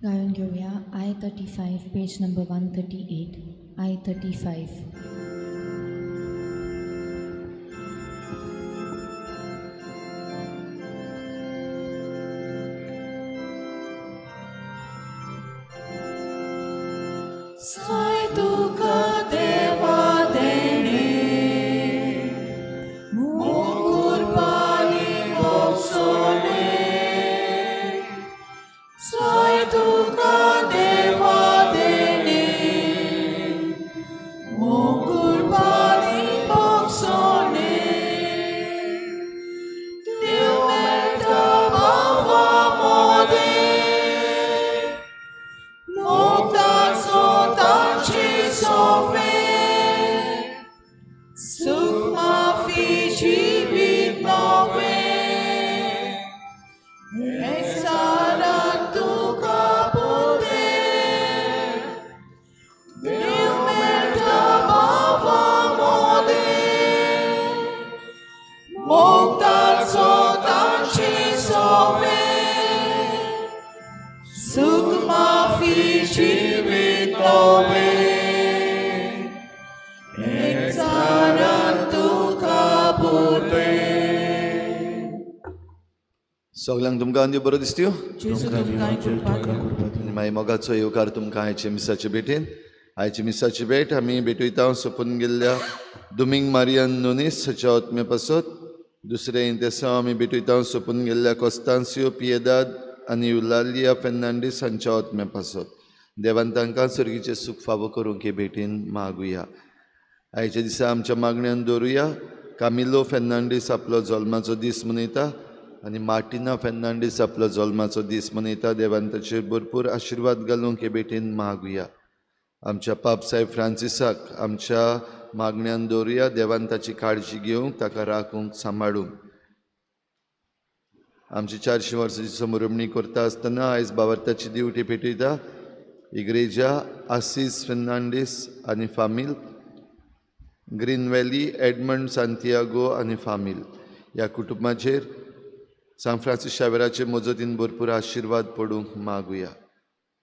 गायन घेवया I-35 page number 138 I-35. सगळ्यांक तुमकां आनी बरो दिसत्यो आनी मागीर मोगाचो येवकार तुमकां आयचे मिसाचे भेटेन. आयचे मिसाची भेट आमी भेटयता सोंपून गेल्ल्या दुमींग मारियन नुनीस हाच्या आत्मे पासत. दुसरें इंतेसांव आमी भेटयता सोंपून गेल्ल्या कोस्तांसियो पियेदाद आनी युलालिया फेर्नांडीस हांच्या आत्मे पासत. देवान तांकां सर्गीचें सूख फावो करूंक हे भेटीन मागुया. आयच्या दिसा आमच्या मागण्यान दवरुया कामिलो फेर्नांडीस आपलो जल्माचो दीस मनयता आनी मार्टिना फेर्नांडीस आपलो जल्माचो दीस मनयता. देवान ताचेर भरपूर आशिर्वाद घालूंक हे भेटीन मागुया. आमच्या पाप साहेब फ्रांसिसाक आमच्या मागण्यान दवरुया. देवान ताची काळजी घेवंक, ताका राखूंक, सांबाळूंक. आमची 400 वर्सांची समरमणी करता आसतना आयज बावर्ताची दिवटी पेटयता इग्रेजा आसीस फेर्नांडीस आनी फामील, ग्रीन व्हॅली एडमंड सांतियागो आनी फामील ह्या कुटुंबाचेर सांत फ्रांसीस शावेराचे मजतीन भरपूर आशिर्वाद पडूंक मागुया.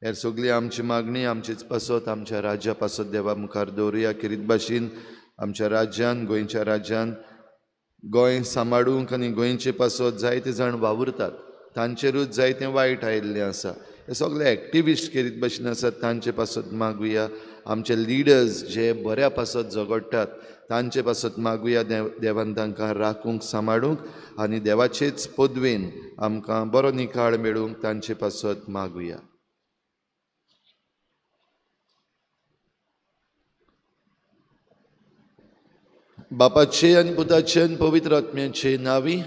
हेर सगळी आमची मागणी आमचेच पासत, आमच्या राज्या पासत देवा मुखार दवरुया. खेरीत भाशेन आमच्या राज्यान, गोंयच्या राज्यान गोंय सांबाळूंक आनी गोंयचे पासत जायते जाण वावुरतात, तांचेरूच जायतें वायट आयिल्लें आसा. हे सगळे एक्टिविस्ट खेरीत भाशेन आसात, तांचे पासत मागुया. आमचे लिडर्स जे बऱ्या पासत झगडटात तांचे पासत मागुया. देवान तांकां राखूंक, सांबाळूंक आनी देवाचेच पदवेन आमकां बरो निकाळ मेळूंक तांचे पासत मागुया. बापाचे आनी पुताचे आनी पवित्र आत्म्याचे नांवी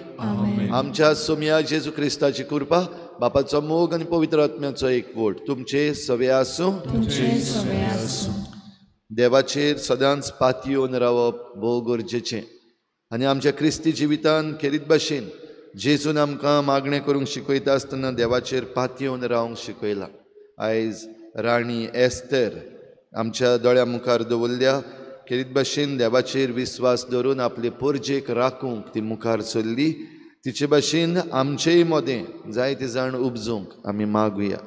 आमच्या सोमया जेजू क्रिस्ताची कृपा, बापाचो मोग आनी पवित्र आत्म्याचो एकवट तुमचे सवे आसूं. देवाचेर सदांच पातयेवन रावप भोव गरजेचें आनी आमच्या क्रिस्ती जिवितान खेरीत भाशेन जेजून आमकां मागणें करूंक शिकयता आसतना देवाचेर पातयेवन रावंक शिकयलां. आयज राणी एस्तेर आमच्या दोळ्या मुखार दवरल्या. खेरीत भाशेन देवाचेर विस्वास दवरून आपले पोरजेक राखूंक ती मुखार सरली. तिचे भाशेन आमचेय मदें जायते जाण उपजूंक आमी मागुया.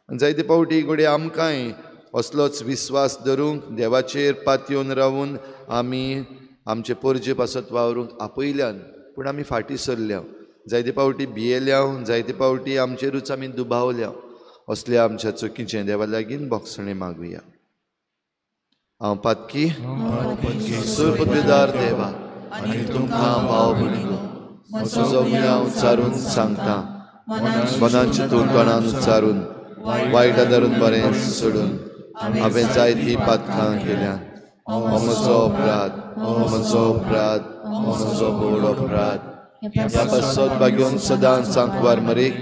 जायते फावटी घडये आमकांय असलोच विस्वास धरूंक, देवाचेर पातयेवन रावून आमी आमचे पोरजे पासत वावरूंक आपयल्यान, पूण आमी फाटीं सरल्या. जायते फावटी भियेल्या, जायते फावटी आमचेरूच आमी दुबावल्या. असल्या आमच्या चुकीचें देवा लागीं बोगसणें मागुया. हांव पातकी सुरपदवीदार देवा आनी तुमकां भाव भयणींनो म्हजो गुन्यांव उच्चारून सांगता, मनान चिंतून तोंडान उच्चारून वायट आदारून बरें सोडून हांवें जायतीं पातकां केल्यात. हो म्हजो अपराध, हो म्हजो अपराध, हो म्हजो व्हड अपराध. ह्या पासत भाग्योन सदांच सांकवार मरेक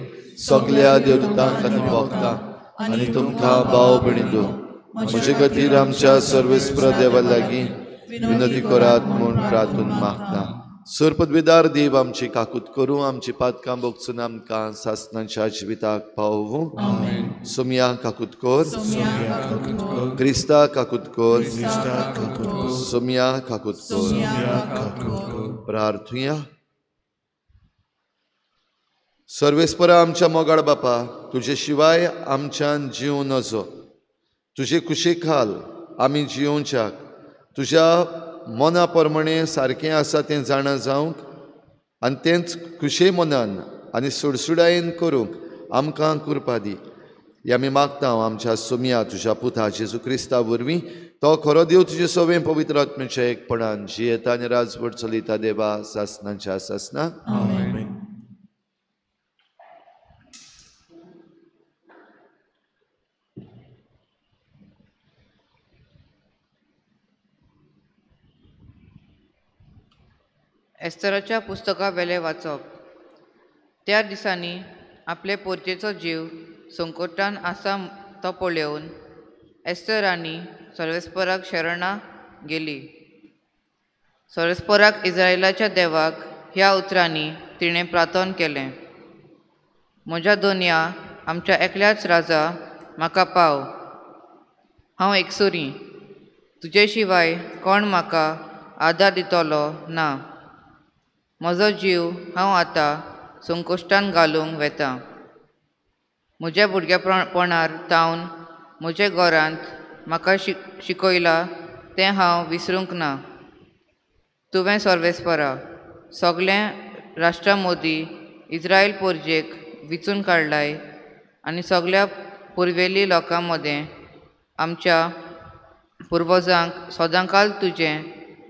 सगल्या देवदूतांक आनी भोगतां आनी तुमकां भाव भयणींनो म्हजे खातीर आमच्या सर्वेस्पर देवा लागीं विनंती करात म्हूण प्रार्थून मागता. सरपदवीदार देव आमची काकूत करूं, आमची पातकां भोगसून आमकां सासणाच्या जिविताक पावोवं. सोमया काकूत कर, क्रिस्ता काकूत कर, सोमया काकूत कर. प्रार्थुया. सर्वेस्परा आमच्या मोगाळ बापा, तुजे शिवाय आमच्यान जिवं नजो. तुजे कुशे खाल आमी जियोवच्याक, तुज्या मना प्रमाणें सारकें आसा तें जाणा जावंक आनी तेंच खुशे मनान आनी सुडसुडायेन करूंक आमकां कृपा दी. हे आमी मागता आमच्या सोमया तुज्या पुता जेजू क्रिस्ता वरवीं, तो खरो देव तुजे सवें पवित्र आत्म्याच्या एकपणान जियेता आनी राजवट चलयता देवा सासनाच्या सासना. आमेन. एस्तराच्या पुस्तका वेलें वाचप. त्या दिसांनी आपले पोरचेचो जीव संकटान आसा तो पळोवन एस्तर आनी सर्वेस्पराक शरणां गेली. सर्वेस्पराक इस्रायलाच्या देवाक ह्या उतरांनी तिणें प्रार्थन केलें, म्हज्या दोनया आमच्या एकल्याच राजा म्हाका पाव. हांव एकसुरी, तुजे शिवाय कोण म्हाका आदार दितलो ना. म्हजो जीव हांव आतां संकश्टान घालूंक वेता. म्हज्या भुरगेपणार तावन म्हज्या घरांत म्हाका शिकयलां तें हांव विसरूंक ना. तुवें सर्वेस्परा सगळ्या राष्ट्रां मदीं इस्रायल पोरजेक विचून काडलाय आनी सगळ्या पुर्वेली लोकां मदें आमच्या पुर्वजांक सदांकाल तुजें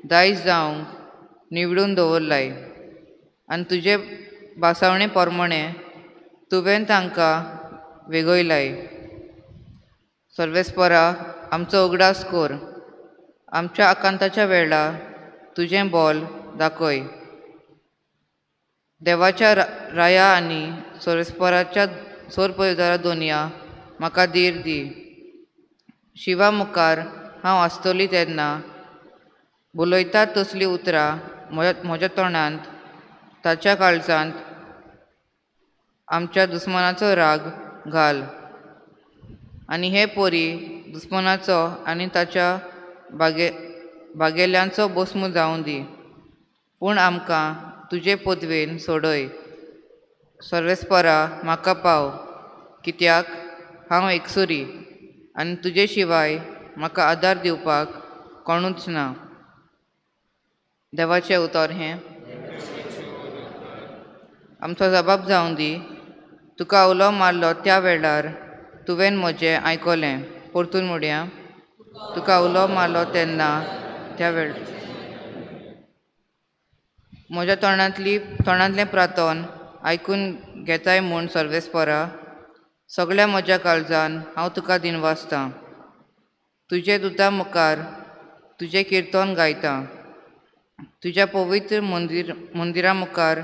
दायज जावंक निवडून दवरलाय आनी तुजे भासावणे प्रमाणें तुवें तांकां वेगयलाय. सर्वेस्परा आमचो उगडास कर, आमच्या आकांताच्या वेळार तुजें बोल दाखय. देवाच्या राया आनी सर्वेस्पराच्या सोरपयदारा दोनया म्हाका धीर दी. शिवा मुखार हांव आसतली तेन्ना उलयतात तसलीं उतरां म्हज्या तोंडांत ताच्या काळजांत आमच्या दुस्मानाचो राग घाल आनी हे पोरी दुस्मानाचो आनी ताच्या बागेल्यांचो बोस्म जावं दी. पूण आमकां तुजे पदवेन सोडय. सर्वेस्परा म्हाका पाव, कित्याक हांव एकसुरी आनी तुजे शिवाय म्हाका आदार दिवपाक कोणूच ना. देवाचें उतर हें. आमचो जबाब जावं दी. तुका उलो मारलो त्या वेळार तुवें म्हजें आयकलें. परतून म्हणया, तुका उलो मारलो तेन्ना त्या वेळ म्हज्या तोंडांतलें प्रार्थन आयकून घेताय म्हूण सर्वेस्परा सगळ्या म्हज्या काळजान हांव तुका दिनवासतां. तुजे दुता मुखार तुजें किर्तन गायतां. तुज्या पवित्र मंदिरा मुखार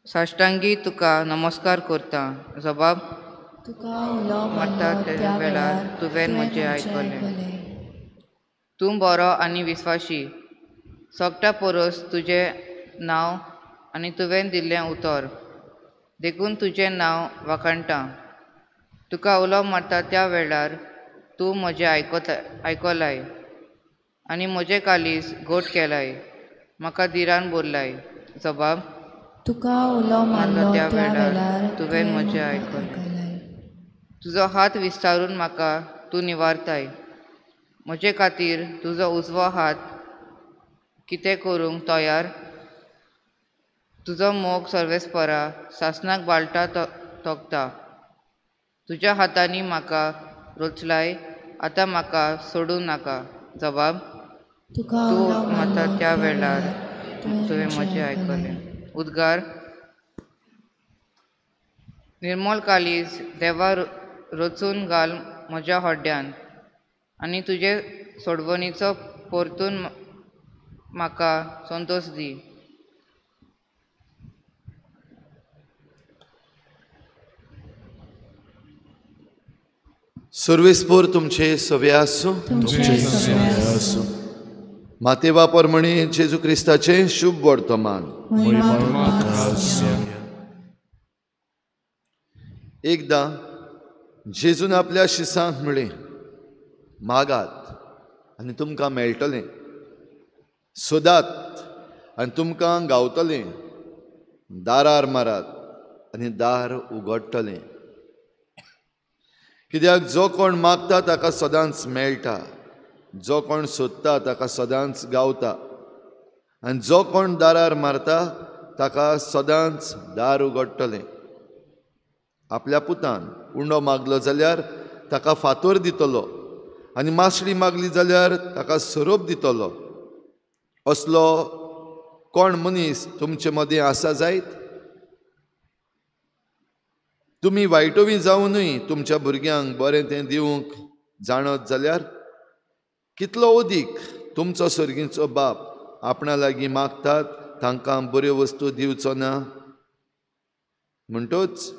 साश्टांगी तुका नमस्कार करता. जबाब, तुका उलो मारता मारलो त्या वेळार तुवें म्हजें आयकलें. तूं बरो आनी विस्वाशी, सगळ्या परस तुजें नांव आनी तुवें दिल्लें उतर, देखून तुजें नांव वाखाणटा. तुका उलो मारता त्या वेळार तूं म्हजें आयकलाय आनी म्हजें काळीज घट केलाय, म्हाका धिरान भरलाय. जबाब, तुका उलो मारलो त्या त्या वेळार वेळार तुवें म्हजें म्हाका आयकलें. आयकलाय. तुजो हात विस्तारून म्हाका तूं निवारताय. म्हजे खातीर तुजो उजवो हात कितें करूंक तयार. तुजो मोग सर्वेस्परा सासणाक बाळटा तोखता. तुज्या हातांनी म्हाका रोचलाय, आतां म्हाका सोडूं नाका. जबाब, तुका तूं उलो मारता मारलो त्या त्या वेळार वेळार तुवें म्हजें आयकलें. उद्गार. निर्मल काळीज देवा रचून घाल म्हज्या हड्ड्यान आनी तुजे सोडवणीचो परतून म्हाका संतोश दी. सर्वेस्पोर तुमचे सवे आसूं. तुमचे सगळे आसूं. मातेवा परमणी जेजू क्रिस्ताचें शुभ वर्तमान. महिमा तुका आसूं. एकदां जेजून आपल्या शिसांक म्हळें, मागात आनी तुमकां मेळटलें, सोदात आनी तुमकां गावतलें, दारार मारात आनी दार उगडटलें. कित्याक जो कोण मागता ताका सदांच मेळटा, जो कोण सोदता ताका सदांच गावता, आनी जो कोण दारार मारता ताका सदांच दार उगडटलें. आपल्या पुतान उंडो मागलो जाल्यार ताका फातोर दितलो आनी मासळी मागली जाल्यार ताका सोरोप दितलो. असलो कोण मनीस तुमचे मदें आसा जायत? तुमी वायटोवी जावनूय तुमच्या भुरग्यांक बरें तें दिवंक जाणत जाल्यार कितलो अदीक तुमचो सर्गीचो बाप आपणा लागीं मागतात तांकां बऱ्यो वस्तू दिवचो ना? म्हणटच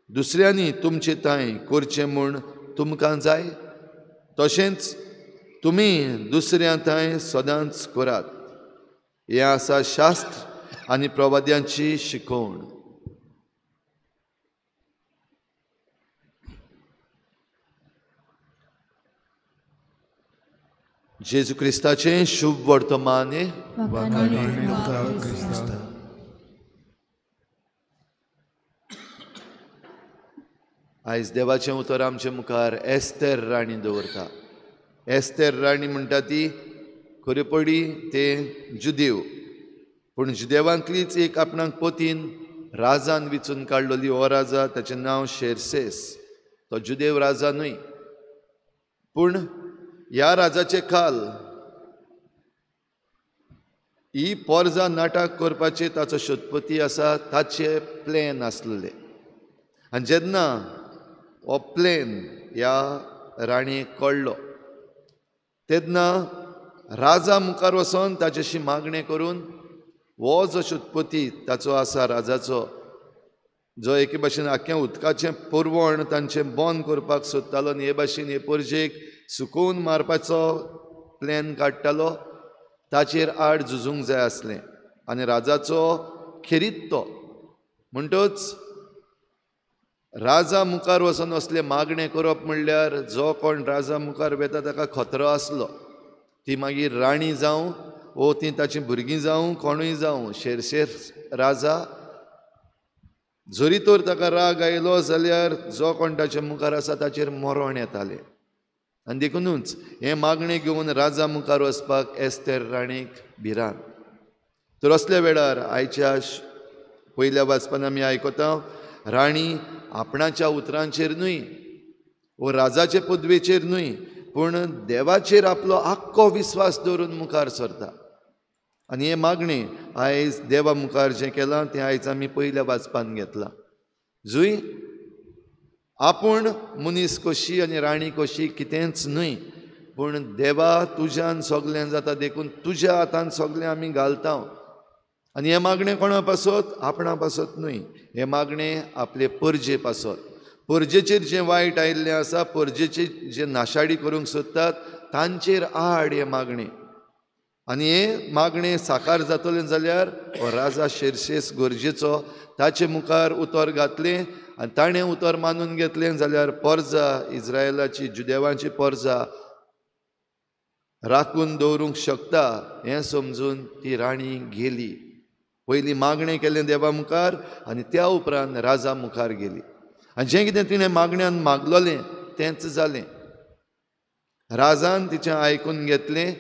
दुसऱ्यांनी तुमचे तांय करचें म्हूण तुमकां जाय, तशेंच तुमी दुसऱ्यां तांय सदांच करात. हें आसा शास्त्र आनी प्रवाद्यांची शिकवण. जेजू क्रिस्ताचें शुभ वर्तमान. आयज देवाचें उतर आमचे मुखार एस्तेर राणी दवरता. एस्तेर राणी म्हणटा ती खरेपणी ते जुदेव, पूण जुदेवांतलीच एक आपणाक पोतीन राजान विचून काडलेली. हो राजा, ताचें नांव शेरसेस. तो जुदेव राजा न्हय, पूण ह्या राजाचे खाल ही पोरजा नाटक करपाचे ताचो शोधपती आसा, ताचे प्लॅन आसलेले. आनी जेन्ना हो प्लॅन ह्या राणयेक कळ्ळो तेन्ना राजा मुखार वचोन ताचेशी मागणें करून हो जो शोधपती ताचो आसा राजाचो, जो एके भाशेन आख्खें उदकाचें पुरवण तांचें बंद करपाक सोदतालो आनी हे भाशेन हे परजेक सुकोवन मारपाचो प्लॅन काडटालो, ताचेर आड झुजूंक जाय आसलें आनी राजाचो खेरीत तो. म्हणटच राजा मुखार वचून असलें मागणें करप म्हणल्यार जो कोण राजा मुखार वेता ताका खतरो आसलो. ती मागीर राणी जावं वो ती ताचीं भुरगीं जावं, कोणूय जावं, शेरशेर राजा जरी तर ताका राग आयलो जाल्यार जो कोण ताचे मुखार आसा ताचेर मरण येतालें. आनी देखुनूच हें मागणें घेवन राजा मुखार वचपाक एस्तेर राणीक भिरांत. तर असल्या वेळार आयच्या पयल्या वाचपान आमी आयकता राणी आपणाच्या उतरांचेर न्हय वो राजाचे पदवेचेर न्हय, पूण देवाचेर आपलो आख्खो विस्वास दवरून मुखार सरता. आनी हें मागणें आयज देवा मुखार जें केलां तें आयज आमी पयल्या वाचपान घेतलां. जंय आपूण मनीस कशी आनी राणी कशी कितेंच न्हय, पूण देवा तुज्यान सगळें जाता, देखून तुज्या हातान सगळें आमी घालता. आनी हें मागणें कोणा पासत? आपणा पासत न्हय, हें मागणें आपले परजे पासत. परजेचेर जें वायट आयिल्लें आसा, परजेचेर जे नाशाडी करूंक सोदतात तांचेर आड हें मागणें. आनी हें मागणें साकार जातलें जाल्यार हो राजा शेरशेस गरजेचो. ताचे मुखार उतर घातलें आनी ताणें उतर मानून घेतलें जाल्यार परजा इस्रायलाची, जुदेवांची परजा राखून दवरूंक शकता हें समजून ती राणी गेली. पयलीं मागणें केलें देवा मुखार आनी त्या उपरांत राजा मुखार गेली. आनी जें कितें तिणें मागण्यान मागलोलें तेंच जालें. राजान तिचें आयकून घेतलें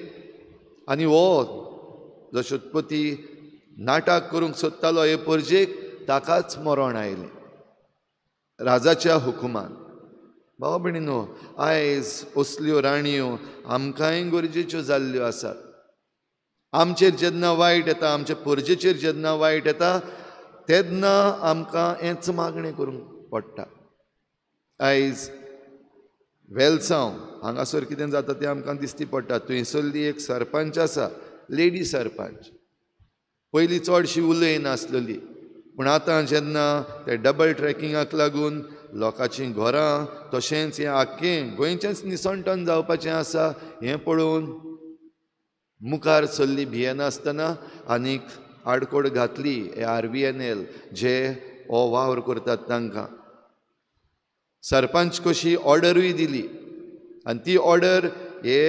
आनी हो जो शोधपती नाटक करूंक सोदतालो हे परजेक ताकाच मरण आयलें राजाच्या हुकुमान. भाव भयणीनो, आयज असल्यो राणयो आमकांय गरजेच्यो जाल्ल्यो आसात. आमचेर जेन्ना वायट येता, आमचे परजेचेर जेन्ना वायट येता तेन्ना आमकां हेंच मागणें करूंक पडटा. आयज वेलसांव हांगासर कितें जाता तें आमकां दिसती पडटा. थंयसरली एक सरपंच आसा, लेडी सरपंच, पयलीं चडशी उलयनासलेली, पूण आतां जेन्ना ते डबल ट्रॅकिंगाक लागून लोकांचीं घरां तशेंच हें आख्खें गोंयचेंच निसणटण जावपाचें आसा हें पळोवन मुखार सरली भियेनासतना आनीक आडकोड घातली हे RVNL जे हो वावर करतात तांकां. सरपंच कशी ऑर्डरूय दिली आनी ती ऑर्डर हे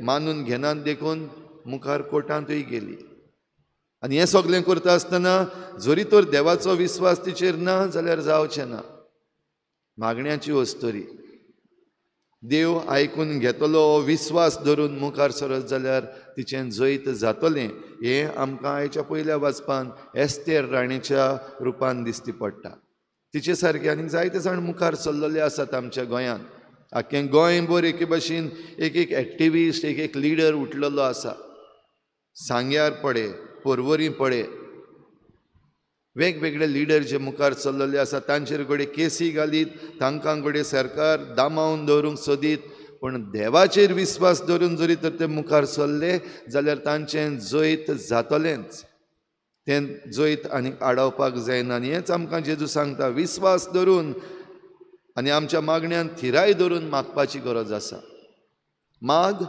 मानून घेनात देखून मुखार कोर्टांतूय गेली. आनी हें सगळें करता आसतना जरी तर देवाचो विस्वास तिचेर ना जाल्यार जावचें ना. मागण्याची अस्तोरी देव आयकून घेतलो हो विस्वास धरून मुखार सरत जाल्यार तिचें जैत जातलें हें आमकां आयच्या पयल्या वाचपान एस्तेर राणीच्या रुपान दिसती पडटा. तिचे सारके आनीक जायते जाण मुखार सरलेले आसात आमच्या गोंयांत. आख्खें गोंयभर एके भाशेन एक एक एक्टिविस्ट, एक एक लिडर उठलेलो आसा. सांग्यार पडे, पर्वरी पडे, वेगवेगळे लिडर जे मुखार चल्लेले आसा तांचेर घडये केसी घालीत, तांकां घडये सरकार दामावन दवरूंक सोदीत, पूण देवाचेर विस्वास दवरून जरी तर ते मुखार सरले जाल्यार तांचें जैत जातलेंच. तें जैत आनीक आडावपाक जायना. आनी हेंच आमकां जेजू सांगता, विस्वास धरून आनी आमच्या मागण्यान थिराय धरून मागपाची गरज आसा. माग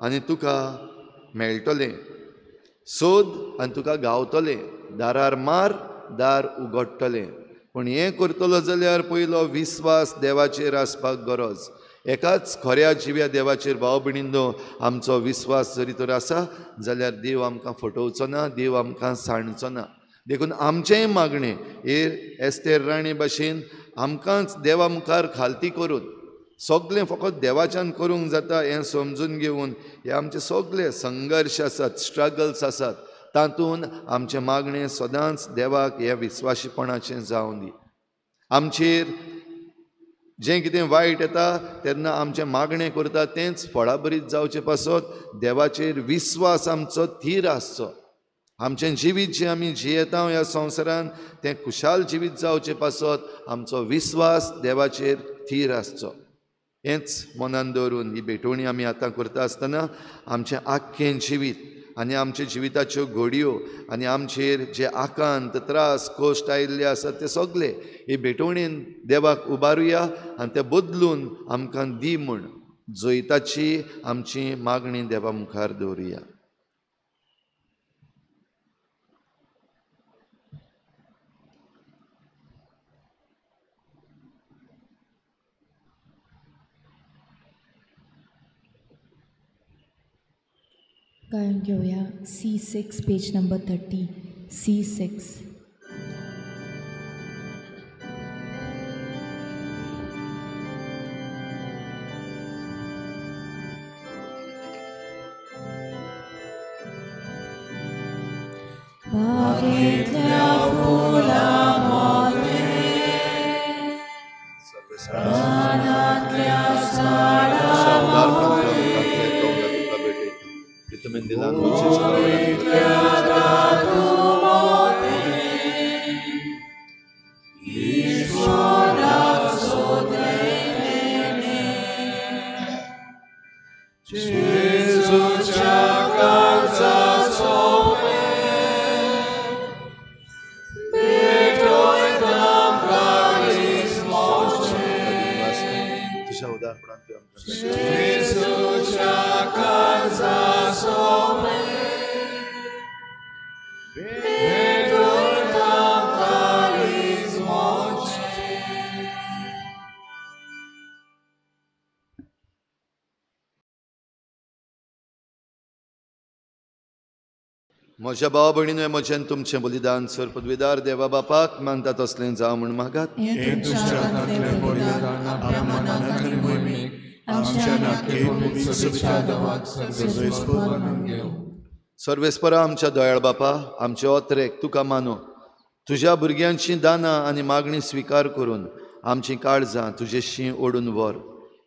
आनी तुका मेळटलें, सोद आनी तुका गावतलें, दारार मार दार उगडटलें. पूण हें करतलो जाल्यार पयलो विस्वास देवाचेर आसपाक गरज. एकाच खऱ्या जिव्या देवाचेर भाव भयणींनो आमचो विस्वास जरी तर आसा जाल्यार देव आमकां फटोवचो ना, देव आमकां सांडचो ना. देखून आमचेंय मागणें हे एस्तेर राणी भाशेन आमकांच देवा मुखार खालती करून सगळें फकत देवाच्यान करूंक जाता हें समजून घेवन हे आमचे सगळे संघर्श आसात, स्ट्रगल्स आसात, तातूंत आमचें मागणें सदांच देवाक ह्या विस्वाशीपणाचें जावं दी. आमचेर जें कितें वायट येता तेन्ना आमचें मागणें करता तेंच फळाभरीत जावचें पासत देवाचेर विस्वास आमचो थीर आसचो. आमचें जिवीत जें आमी जियेता ह्या संवसारान तें खुशाल जिवीत जावचें पासत आमचो विस्वास देवाचेर थीर आसचो. हेंच मनान दवरून ही भेटवणी आमी आतां करता आसतना आमचें आख्खें जिवीत आनी आमच्या जिविताच्यो घडयो आनी आमचेर जे आकांत, त्रास, कश्ट आयिल्ले आसात ते सगळे हे भेटवणेन देवाक उबारुया आनी ते बदलून आमकां दी म्हूण जैताची आमची मागणी देवा मुखार दवरुया. गायन घेऊया C6 page number 30 C6. बागेतल्या फुलां रानांतल्या झाडां म्हज्या भाव भयणीनो, म्हजें तुमचें बलिदान सर पदवीदार देवा बापाक मानता तसलें जावं म्हूण मागात. सर्वेस्परा आमच्या दयाळ बापा, आमचे ओत्रेक तुका मानो, तुज्या भुरग्यांची दानां आनी मागणी स्विकार करून आमची काळजां तुजेशी ओडून व्हर,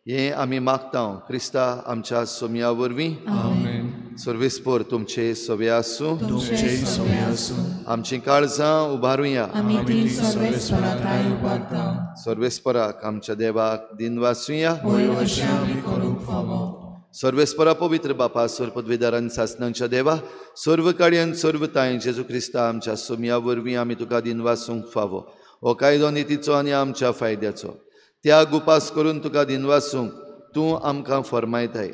हें आमी मागता क्रिस्ता आमच्या सोमया वरवीं. सर्वेस्पर तुमचे सवे आसूं, आमची काळजां उबारुया. सर्वेस्पराक आमच्या देवाक दिनवासुया. सर्वेस्परा पवित्र बापा, सर्व पदवीदार आनी सासणांच्या देवा, सर्व काळयान सर्व तांय जेजू क्रिस्ता आमच्या सोमया वरवीं आमी तुका दिनवासूंक फावो. हो कायदो नितीचो आनी आमच्या फायद्याचो त्याग उपास करून तुका दिनवासूंक तूं आमकां फर्मायताय.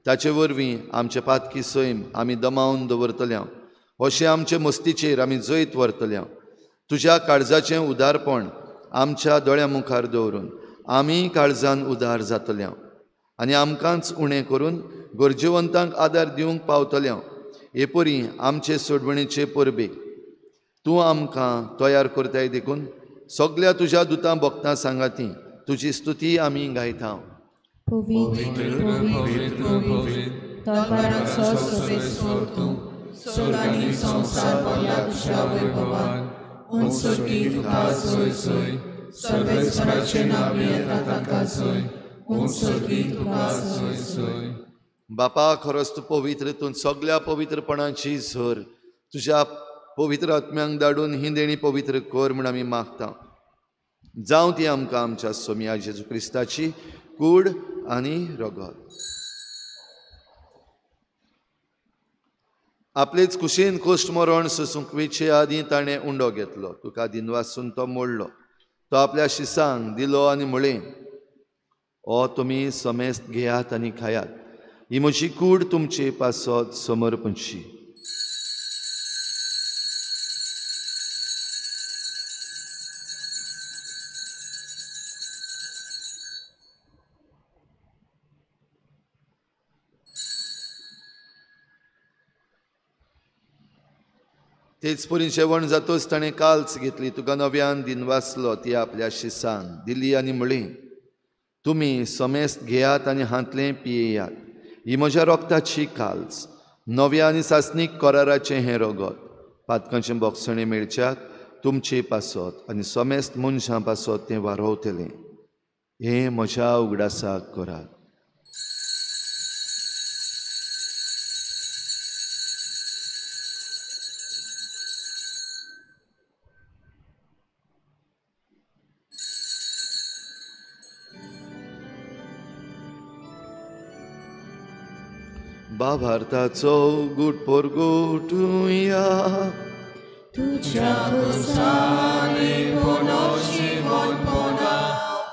ताचे वरवीं आमचे पातकी सैम आमी दमावन दवरतल्या, अशें आमचे मस्तीचेर आमी जैत व्हरतल्या. तुज्या काळजाचें उदारपण आमच्या दोळ्यां मुखार दवरून आमी काळजान उदार जातल्या आनी आमकांच उणें करून गरजेवंतांक आदार दिवंक पावतल्या. हे परी आमचे सोडवणेचे परबेक तूं आमकां तयार करताय देखून सगल्या तुज्या दुतां भक्तां सांगाती तुजी स्तुती आमी गायता. पवित्र पवित्र पवित्र तोलपराचो सर्वेस्पर तूं, स्वर्ग आनी संवसार भरला तुज्या वैभवान. उंच सर्गी तुका जय जय, सर्वेस्पराचें नांव येता ताका जय, उंच सर्गी तुका जय जय. बापा खरोच तूं पवित्र, तूं सगल्या पवित्रपणाची झर. तुज्या पवित्र आत्म्यांक धाडून ही देणी पवित्र कर म्हूण आमी मागता. जावं ती आमकां आमच्या सोमया जेजू क्रिस्ताची कूड आनी रगत. आपलेच कुशीन कोश्ट मरण सोसूंक वेचे आदीं ताणें उंडो घेतलो, तुका दिनवासून तो मोडलो, तो आपल्या शिसांक दिलो आनी म्हळें, ओ तुमी समेस्त घेयात आनी खायात, ही म्हजी कूड तुमचे पासत समर्पणची. तेच परी जेवण जातोच ताणें काल्च घेतली, तुका नव्यान दिनवासलो, ती आपल्या शिसांक दिली आनी म्हळी, तुमी समेस्त घेयात आनी हांतलें पियेयात, ही म्हज्या रोगताची काल्च, नव्या आनी सासणीक कराराचें हें रगत, पातकांचें बोगसणें मेळच्याक तुमचे पासत आनी समेस्त मनशां पासत तें वारोवतलें. हें म्हज्या उगडासाक करात. बाभारताचो गुट पोरगोटुया तुझ्या पुरसांनी पुनर्जीवनपणा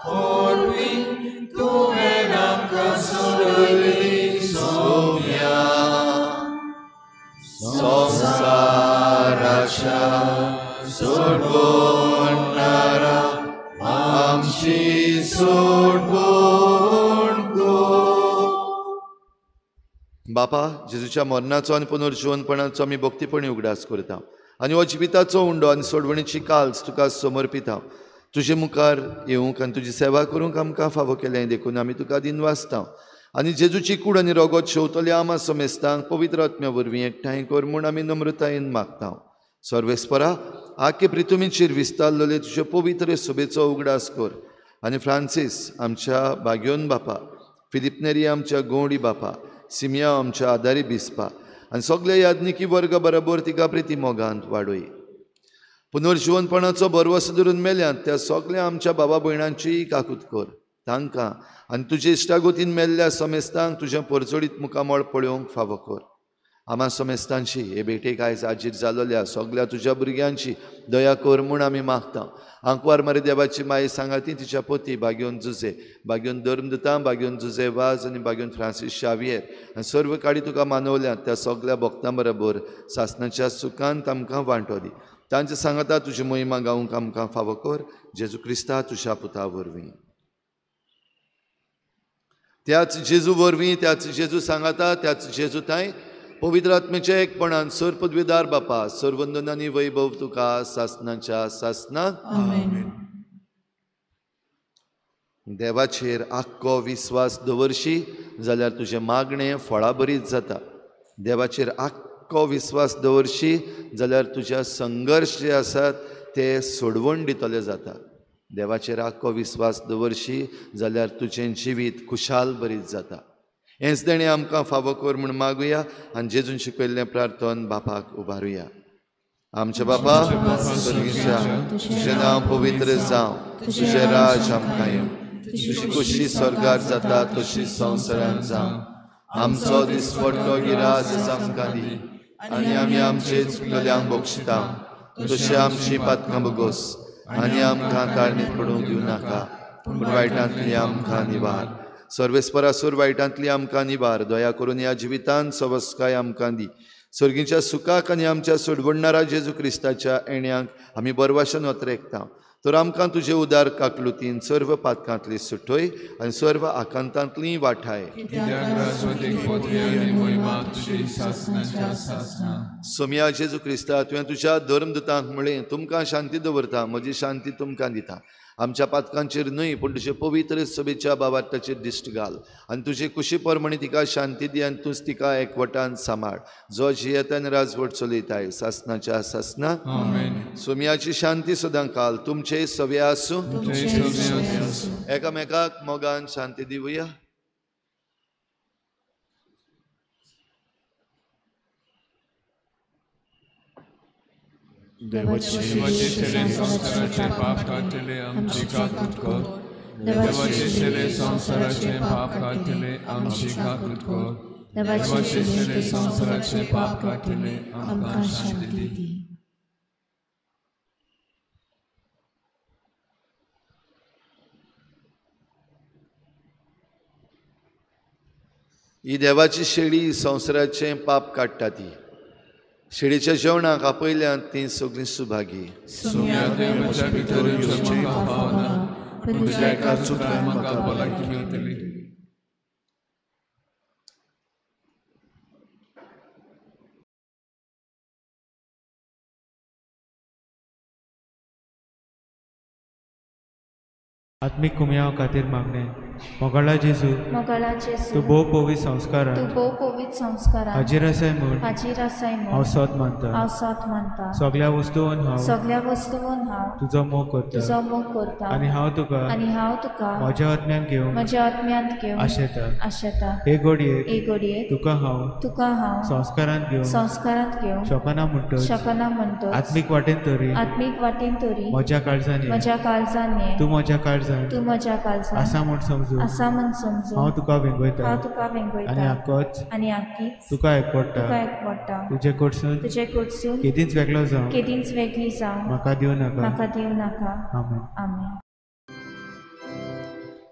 वरवीं तुवें आमकां सोडयली सोम्या. संवसाराच्या सोडवणारा आमची सोडवण कर. बापा, जेजूच्या मरणाचो आनी पुनर्जीवनपणाचो आमी भक्तीपणी उगडास करता आनी हो जिविताचो उंडो आनी सोडवणीची काल्च तुका समर्पिता. तुजे मुखार येवंक आनी तुजी सेवा करूंक आमकां फावो केलें देखून आमी तुका दिनवासता. आनी जेजूची कूड आनी रगत शेवतल्या आमा समेस्तांक पवित्र आत्म्या वरवीं एकठांय कर म्हूण आमी नम्रतायेन मागता. सर्वेस्परा, आखे प्रितुमीचेर विस्तारलेले तुजे पवित्र सभेचो उगडास कर आनी फ्रांसीस आमच्या बाग्योन बापा, फिलिप नेरी आमच्या गोंडी बापा, सिमिया आमच्या आदारी बिस्पा आनी सगल्या याज्ञिकी वर्गा बरोबर तिका प्रिती मोगांत वाडय. पुनर्जीवनपणाचो भरवसो धरून मेल्यात त्या सगल्या आमच्या बाबा भयणांचीय काकूत कर. तांकां आनी तुजे इश्टागोतीन मेल्ल्या समेस्तांक तुजें परजळीत मुखामळ पळोवंक फावो कर. आमा समेस्तांची हे भेटेक आयज आजीर जालोल्या सगल्या तुज्या भुरग्यांची दया कर म्हूण आमी मागता. आंकवार मारी देवाची माई सांगाती तिच्या पोती बाग्योन जुजे, बाग्योन धर्मदुतां, बाग्योन जुजे वाज आनी बाग्योन फ्रांसीस शावियर आनी सर्व काडी तुका मानवल्यात त्या सगल्या भक्तां बरोबर सासणाच्या सुखांत आमकां वांटो दी. तांचे सांगाता तुजी महिमा गावंक आमकां फावो कर, जेजू क्रिस्ता तुज्या पुता वरवीं. त्याच जेजू वरवीं, त्याच जेजू सांगाता, त्याच जेजू तांय पवित्र आत्म्याच्या एकपणान सर पदवीदार बापा, सर्वंदन आनी वैभव तुका सासणाच्या सासणाक. आमेन. देवाचेर आख्खो विस्वास दवरशी जाल्यार तुजें मागणें फळाभरीत जाता. देवाचेर आख्खो विस्वास दवरशी जाल्यार तुज्या संघर्श जे आसात ते सोडवण दितले जाता. देवाचेर आख्खो विस्वास दवरशी जाल्यार तुजें जिवीत खुशाल भरीत जाता. हेंच देणें आमकां फावो कर म्हूण मागुया आनी जेजून शिकयल्लें प्रार्थन बापाक उबारुया. आमच्या बापा स्वर्गीच्या, तुजें नांव पवित्र जावं, तुजें राज आमकां येवं, तुजी खोशी स्वर्गार जाता तशी संवसारांत जावं. आमचो दिसपट्टो गिरास आमकां दी आनी आमी आमचे चुकलेल्यांक बक्षिता तशें आमची पातकां बोगोस आनी आमकां ताळणीत पडूंक दिवं नाका, पूण वायटांतली आमकां निवार. सर्वेस्परासूर वायटांतली आमकां निवार. दया करून ह्या जिवितांत सवस्काय आमकां दी. सर्गीच्या सुखाक आनी आमच्या सोडवणणारा जेजू क्रिस्ताच्या येण्याक आमी बरवाशन वत्रेकता. तर आमकां तुजे उदार काकलुतीन सर्व पातकांतली सुटय आनी सर्व आकांतांतली वाठाय. सोमया जेजू क्रिस्ता, तुवें तुज्या धर्मदूतांक म्हळें, तुमकां शांती दवरता, म्हजी शांती तुमकां दिता. आमच्या पातकांचेर न्हय पूण तुजे पवित्र सभेच्या बाबार्थाचेर दिश्ट घाल आनी तुजे कुशी प्रमाणे तिका शांती दी आनी तूंच तिका एकवटान सांबाळ, जो जियेता आनी राजवट चलयताय सासनाच्या सासना. सोमयाची शांती सदां काल तुमचे सवे आसूं. एकामेकाक मोगान शांती दिवया. देवाचे शेले संवसाराचे पाप काडटले आमची काकूत कर. देवाचे शेले संवसाराचे पाप काडटले आमची काकूत कर. देवाचे शेले संवसाराचे पाप काडटले आमकां शांती दी. ही देवाची शेळी संवसाराचें पाप काडटा. ती शेळीच्या जेवणाक आपयल्यान ती सगळीं सुभागी. आत्मीक कुमयाव खातीर मागणें. मोगाळा जेजू, तूं भोव पवित्र संस्कारान हाजीर आसाय म्हूण हांव सत मानता. सगळ्या वस्तून हांव तुजो मोग करता आनी हांव तुका म्हज्या आत्म्यांत घेवंक आशेता. हे घडयेक तुका हांव संस्कारांत घेवंक शकना म्हणटच आत्मीक वाटेन तरी म्हज्या काळजान ये, तूं म्हज्या काळजान आसा म्हूण समजू हांव तुका वेंगयता आनी आकीच तुका एकवटा. तुजे कडसून केदींच वेगळो जावं म्हाका दिवं नाका. आमेन.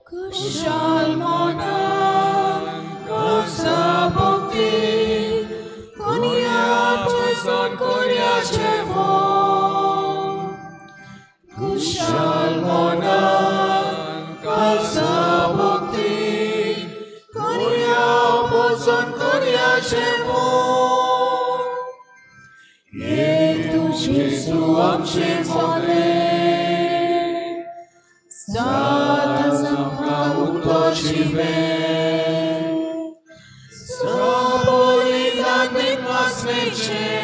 कुशाल मनान कसा भक्ती कोन्या पसंत कोन्या जेवण. कुशाल मनान कसा भक्ती कोन्या पसंत कोन्या जेवण. ये तू जेजू आमचे मोने जाता आमकां उदकाची वेळ सबोलितांत वासनेचें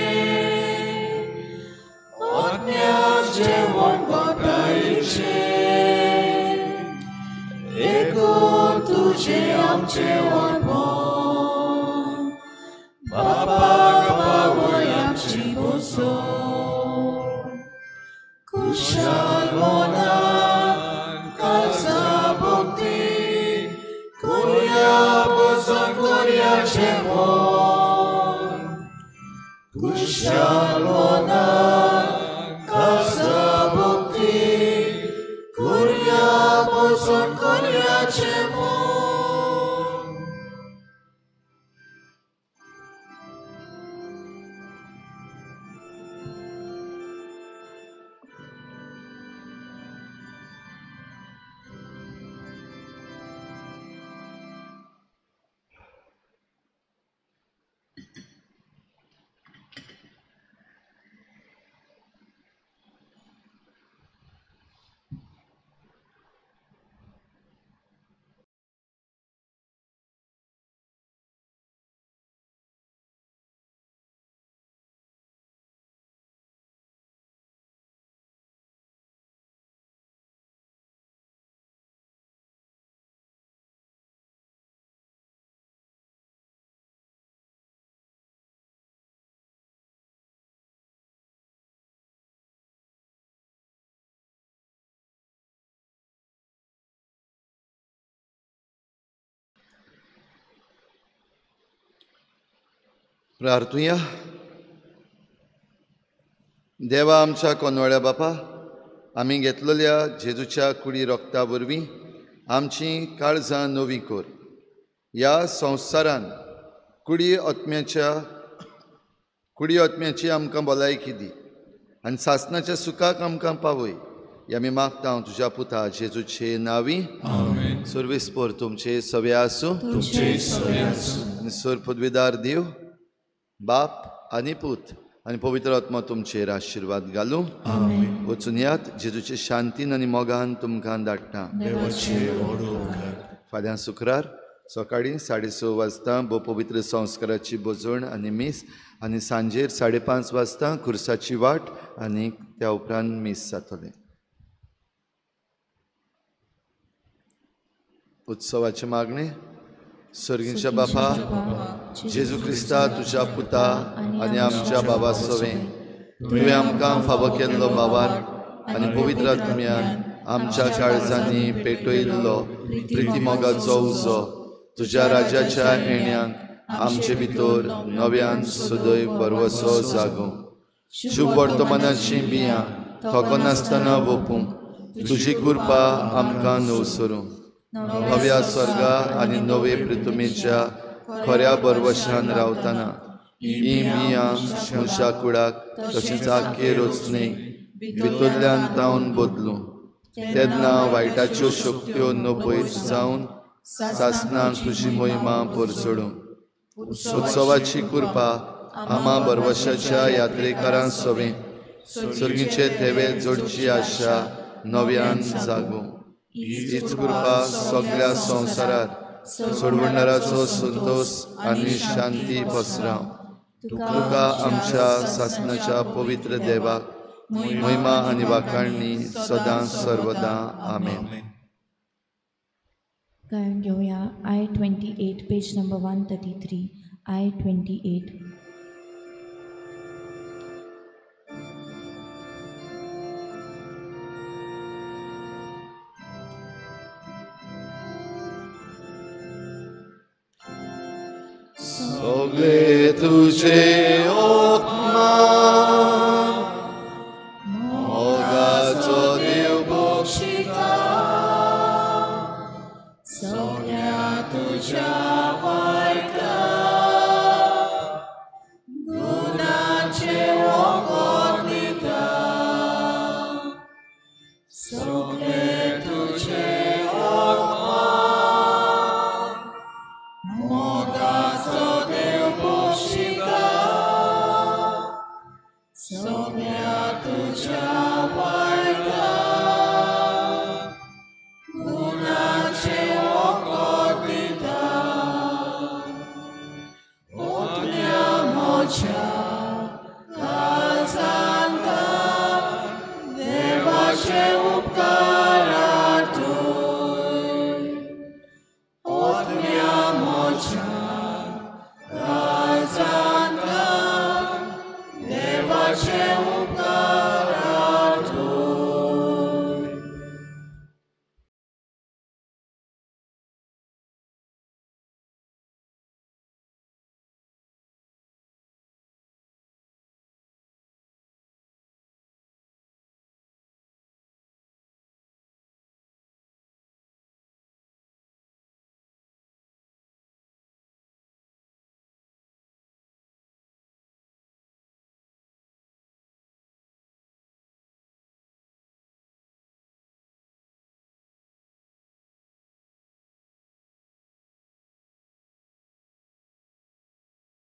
आत्म्याक जेवण गोठायचें एको तुजें आमचें अर्पण बापाक पावय आमची बसोवन. कुशाल मनान कसा भक्ती कोन्या पसंत कोन्या जेवण. कुशाल मनान कसा भक्ती कोन्या पसंत कोन्या जेवण. प्रार्थुया. देवा आमच्या कोनवळ्या बापा, आमी घेतलेल्या जेजूच्या कुडी रोगता वरवीं आमची काळजां नवीं कर. ह्या संवसारान कुडी आत्म्याची आमकां भलायकी दी आनी सासणाच्या सुखाक आमकां पावय. आमी मागता तुज्या पुता जेजूचे नांवी. आमेन. सर्वेस्पर तुमचे सवे आसूं. तुमचे सवे आसूं. आनी सर पदवीदार देव बाप आनी पूत आनी पवित्र आत्मा तुमचेर आशिर्वाद घालूं. आमेन. वचून यात जेजूचे शांतीन आनी मोगान तुमकां धाडटा. फाल्यां शुक्रार सकाळीं 6:30 वाजता भोव पवित्र संस्काराची भोजण आनी मीस आनी सांजेर 5:30 वाजता खुर्साची वाट आनी त्या उपरांत मीस जातलें. उत्सवाची मागणी. सर्गीच्या बापा जेजू क्रिस्ता तुज्या पुता आनी आमच्या बाबा सवें तुवें आमकां फावो केल्लो बाबार आनी पवित्र आत्म्यान आमच्या काळजांनी पेटयल्लो प्रिती मोगाचो उजो तुज्या राज्याच्या येण्याक आमचे भितर नव्यान सदैव भरवसो जागो. शुभ वर्तमानाची बियां थकनासतना वोपूंक तुजी कृपा आमकां नवसरूं. नव्या स्वर्गा आनी नवे पृथ्वीच्या खऱ्या भरवशान रावतना ही बियां मनशा कुडाक तशेंच आख्खे रचणेक भितरल्यान तावन बदलूं. तेन्ना वायटाच्यो शक्त्यो नपयत जावन सासनाक तुजी मोहिमा परचडूं. उत्सवाची कृपा आमा भरवशाच्या यात्रेकारां सवें सर्गीचे थेवे जोडची आशा नव्यान जागूं. हीच कृपा सगळ्या संवसारार सोडवणाराचो संतोष आनी शांती पसराव. तुका आमच्या सासनाच्या पवित्र देवाक महिमा आनी वाखाणणी सदां सर्वदा. आमेन. गायन घेवया I-28 page number 133. I-28. सगळे तुझे उपमान मोगाचो देव बक्षिता सगळ्या तुझ्या वायटा गुणाचे वखद दिता. सगळे तुझे उपमान मोगाचो देव बक्षिता सगळ्या तुझ्या वायटा गुणाचे वखद दिता. ओतल्या म्हज्या काळजांत देवाचे उपकार आठय. ओतल्या म्हज्या